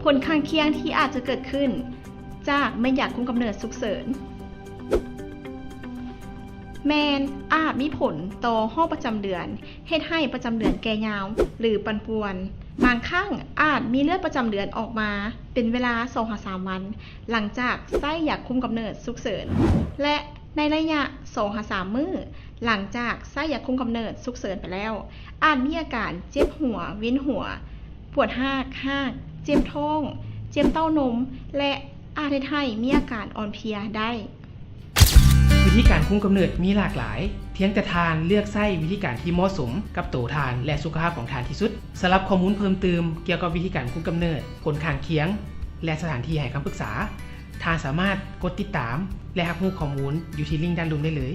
ຜົນຂ້າງຄຽງທີ່ອາດຈະເກີດຂຶ້ນຈາກເມັດຢາຄຸມກຳເນີດສຸກເສີນ ແມ່ນອາດມີຜົນຕໍ່ຮອບປະຈຳເດືອນ, ເຮັດໃຫ້ປະຈຳເດືອນແກ່ຍາວ ຫຼື ປັ່ນປ່ວນ. ບາງຄັ້ງອາດມີເລືອດປະຈຳເດືອນອອກມາເປັນເວລາສອງຫາສາມວັນ ຫຼັງຈາກໃຊ້ຢາຄຸມກຳເນີດສຸກເສີນ ແລະ ໃນໄລຍະສອງຫາສາມມື້ ຫຼັງຈາກໃຊ້ຢາຄຸມກຳເນີດສຸກເສີນໄປແລ້ວ, ອາດມີອາການເຈັບຫົວ, ວິນຫົວ, ປວດຮາກຮາກ, ເຈັບທ້ອງ, ເຈັບເຕົ້ານົມ ແລະ ອາດເຮັດໃຫ້ມີອາການອ່ອນເພຍໄດ້. ວິທີການຄຸມກຳເນີດມີຫຼາກຫຼາຍ, ພຽງແຕ່ທ່ານເລືອກໃຊ້ວິທີການທີ່ເໝາະສົມກັບໂຕທ່ານ ແລະ ສຸຂະພາບຂອງທ່ານທີ່ສຸດ. ສຳລັບຂໍ້ມູນເພີ່ມຕື່ມກ່ຽວກັບວິທີການຄຸມກຳເນີດ, ຜົນຂ້າງຄຽງ ແລະ ສະຖານທີ່ໃຫ້ຄຳປຶກສາ, ທ່ານສາມາດກົດຕິດຕາມ ແລະ ຮັບຮູ້ຂໍ້ມູນຢູ່ທີ່ລິ້ງດ້ານລຸ່ມໄດ້ເລີຍ.